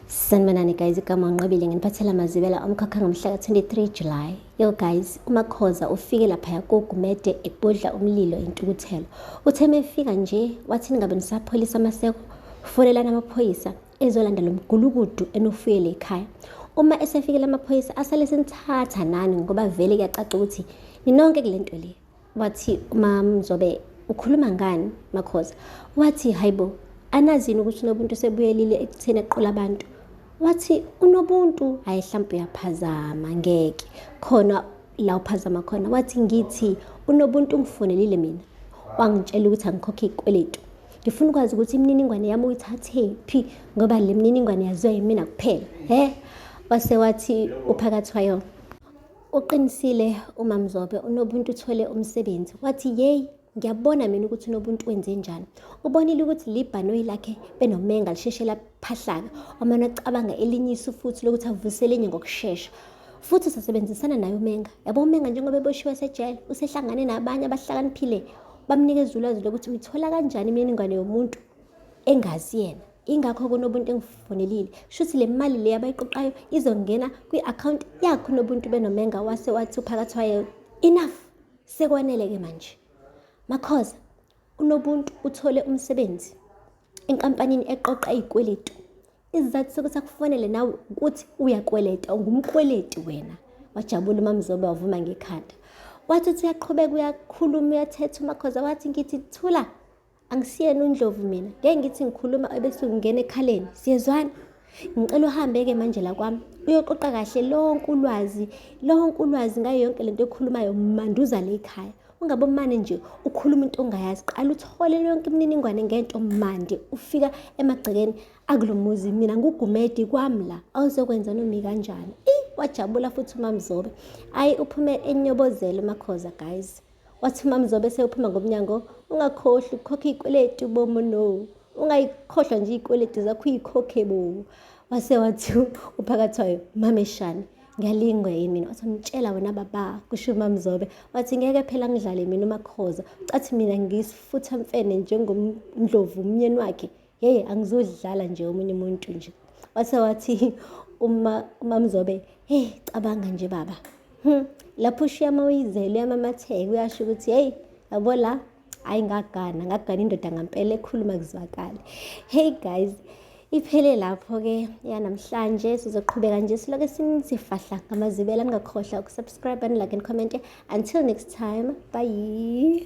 Sanibonani guys, igama uNqobile nginiphathela amazibela omkhakha ngomhla ka-23 July. Yo guys, uMakhoza ufike laphaya koGumede ebhodla umlilo intukuthelo. Uthe mefika nje wathi ningabe nisapholisa amaseko, fonelani amaphoyisa ezolanda lo mgulukudu enufuyele ekhaya. Uma esefikile amaphoyisa asale senithatha nani ngoba vele kuyacaca ukuthi ninonke kule nto le. Wathi uMaMzobe ukhuluma ngani Makhoza? Wathi hayibo anazini ukuthi uNobuntu usebuyelile ekutheni eqola abantu. Wathi uNobuntu hayi hlampe uyaphazama ngeke khona la uphazama khona. Wathi ngithi uNobuntu ungifonelile mina wangitshela ukuthi angikhokhe izikweletu. Ngifuna ukwazi ukuthi imininingwane yami uyithathephi ngoba le mininingwane yaziwa yimina kuphela. He wase wathi uphakathwayo Uqinisile uMamzobe uNobuntu uthole umsebenzi. Wathi yeyi ngiyabona mina ukuthi uNobuntu wenze njani. Ubonile ukuthi libhanoyi lakhe benomenga lisheshe laphahlaka. Wamane wacabanga elinye isu futhi lokuthi avuse elinye ngokushesha. Futhi usasebenzisana naye uMenga. Yabo uMenga njengoba eboshiwe esejele, usehlangane nabanye abahlakaniphile bamnikeza ulwazi lokuthi uyithola kanjani imininingwane yomuntu engazi yena. Ingakho kuNobuntu engifonelile. Shuthi le mali le abayiqoqayo izongena kwi-akhawunti yakhe uNobuntu benoMenga wase wathi uphakathi wayo enough sekwanele-ke manje. Makhoza, uNobuntu uthole umsebenzi enkampanini eqoqa iy'kweletu. Isizathu sokuthi akufonele nawe ukuthi uyakweleta, ungumkweleti wena. Wajabula uMaMzobe wavuma ngekhanda. Wathi uthi uyaqhubeka uyakhuluma uyathetha uMakhoza wathi ngithi thula Angisiyena uNdlovu mina. Ngeke ngithi ngikhuluma ebese ungena ekhaleni. Siyezwana? Ngicela uhambe-ke manje la kwami uyoqoqa kahle lonke ulwazi, lonke ulwazi ngayo yonke lento ekhulumayo manduza le ekhaya. Ungabe umane nje ukhuluma into ongayazi. Qala uthole yonke imininingwane ngento mande ufika emagcekeni akulo muzi. Mina nguGumedi kwami la, awuzokwenza noma ikanjani. I wajabula futhi uMaMzobe. Ayi uphume enyobozela uMakhoza guys. Wathi uMaMzobe seyophuma ngomnyango, ungakhohlwa ukukhokha iy'kweletu bomo no. Ungayikhohlwa nje iy'kweletu zakho uyikhokhe bo. Wase wathi uphakathwayo, mameshane, ngiyalingwa yini mina? Wathi mtshela wena baba, kusho uMaMzobe. Wathi ngeke phela ngidlale mina uMakhoza. Ucathi mina ngisifutha mfene njengomndlovu umnyeni wakhe. Hey angizodlala nje omunye umuntu nje. Wase wathi uma uMamzobe, hey cabanga nje baba. Lapho ushiya amawizelo uyamamatheka uyasho ukuthi hey yabo la hayi ngagana ngagana indoda ngampela ekhuluma kuzwakale. Hey guys, iphele lapho-ke yanamhlanje sizoqhubeka nje siloke sinifahla ngamazibela ningakhohlwa ukusubscribe and like and comment until next time bye.